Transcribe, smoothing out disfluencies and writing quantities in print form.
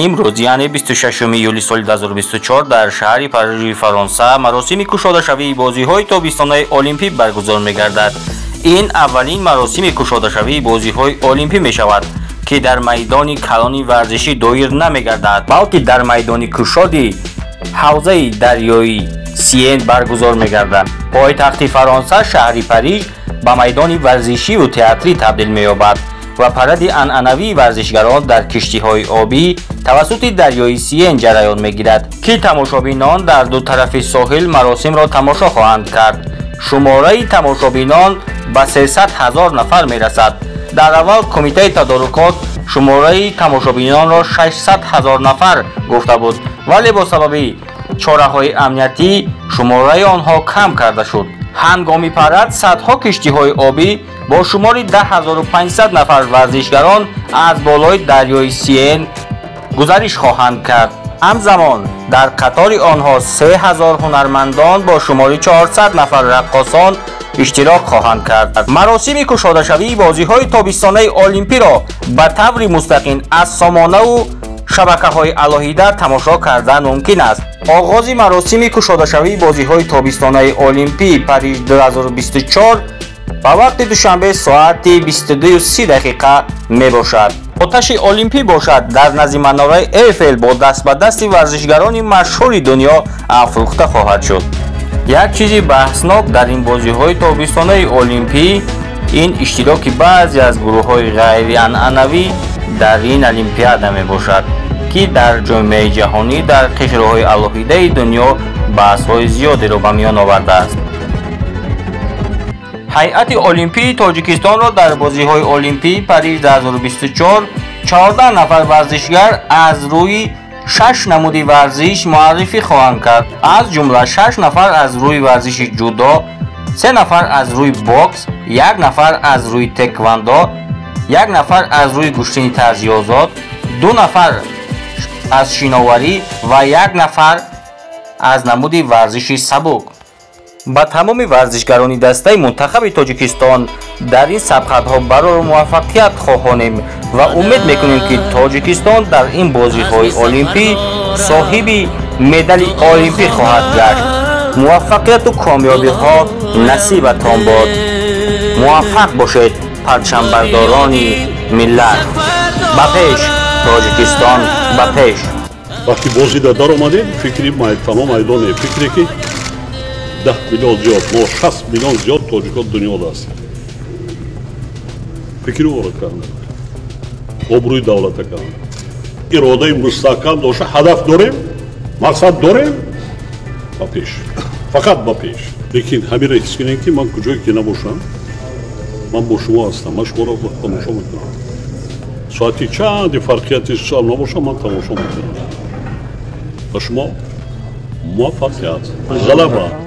Имрӯз, яъне 26 июли соли 2024, дар шаҳри Парижи Фаронса маросими кушодашавии бозиҳои тобистонаи Олимпӣ баргузор мегардад. Ин аввалин маросими кушодашавии бозиҳои Олимпӣ мешавад, ки дар майдони калони варзишӣ доир намегардад, балки дар майдони кушоди ҳавзаи дарёи Сиен баргузор мегардад. Пойтахти Фаронса, шаҳри Париж, ба майдони варзишиву театрӣ табдил меёбад ва паради анъанавии варзишгарон дар киштиҳои обӣ тавассути дарёи Сиен ҷараён мегирад, ки тамошобинон дар ду тарафи соҳил маросимро тамошо хоҳанд кард. Шумораи тамошобинон ба 300 ҳазор нафар мерасад. Дар аввал кумитаи тадорукот шумораи тамошобинонро 600 ҳазор нафар гуфта буд, вале бо сабаби чораҳои амниятӣ шумораи онҳо кам карда шуд. Ҳангоми парад садҳо киштиҳои обӣ бо шумори 10 500 нафар варзишгарон аз болои дарёи Сиен гузариш хоҳанд кард. Ҳамзамон дар қатори онҳо 3000 ҳунармандон бо шумори 400 нафар раққосон иштирок хоҳанд кард. Маросими кушодашавии бозиҳои тобистонаи Олимпиро ба таври мустақим аз сомонаву шабакаҳои алоҳида тамошо кардан мумкин аст. Оғози маросими кушодашавии бозиҳои тобистонаи Олимпӣ Париж 2024 ба вақти Душанбе соати 22:30 дақиқа мебошад. Оташи Олимпӣ бошад, дар назди манораи Эйфел бо даст ба дасти варзишгарони машҳури дунё афрӯхта хоҳад шуд. Як чизи баҳснок дар ин бозиҳои тобистонаи Олимпӣ ин иштироки баъзе аз гурӯҳҳои ғайрианъанавӣ дар ин олимпиада мебошад, ки дар ҷомеаи ҷаҳонӣ, дар қишрҳои алоҳидаи дунё баҳсҳои зиёдеро ба миён овардааст. Ҳайати Олимпии Тоҷикистонро дар бозиҳои Олимпии Париж 2024 14 нафар варзишгар аз рӯи шаш намуди варзиш муаррифӣ хоҳанд кард, аз ҷумла шаш нафар аз рӯи варзиши ҷудо, се нафар аз рӯи бокс, як нафар аз рӯи теквандо, як нафар аз рӯи гӯштини тарзи озод, ду нафар аз шиноварӣ ва як нафар аз намуди варзиши сабук. Ба тамоми варзишгарони дастаи мунтахаби Тоҷикистон дар ин сабқатҳо барору муваффақият хоҳонем ва умед мекунем, ки Тоҷикистон дар ин бозиҳои олимпӣ соҳиби медали олимпӣ хоҳад гашт. Муваффақияту комёбиҳо насибатон бод. Муваффақ бошед, парчамбардорони миллат! Ба пеш, Тоҷикистон, ба пеш! Вақти бозида даромадем, фикри тамом майдоне, фикре ки 10 миллион зиёд, мо 60 миллион зиёд тоҷико дунёда ҳастем, фикри ворид карда, обрӯи давлата карда, иродаи мустаҳкам дошта, ҳадаф дорем, мақсад дорем, ба пеш, фақат ба пеш. Лекин ҳаминро ҳис кунем, ки ман куҷое ки набошам, ман бо шумо ҳастам, ман шуморо тамошо мекунам. Соати чанди фарқияти набошам, ман тамошо мекунам. Ба шумо муваффақият, ғалаба.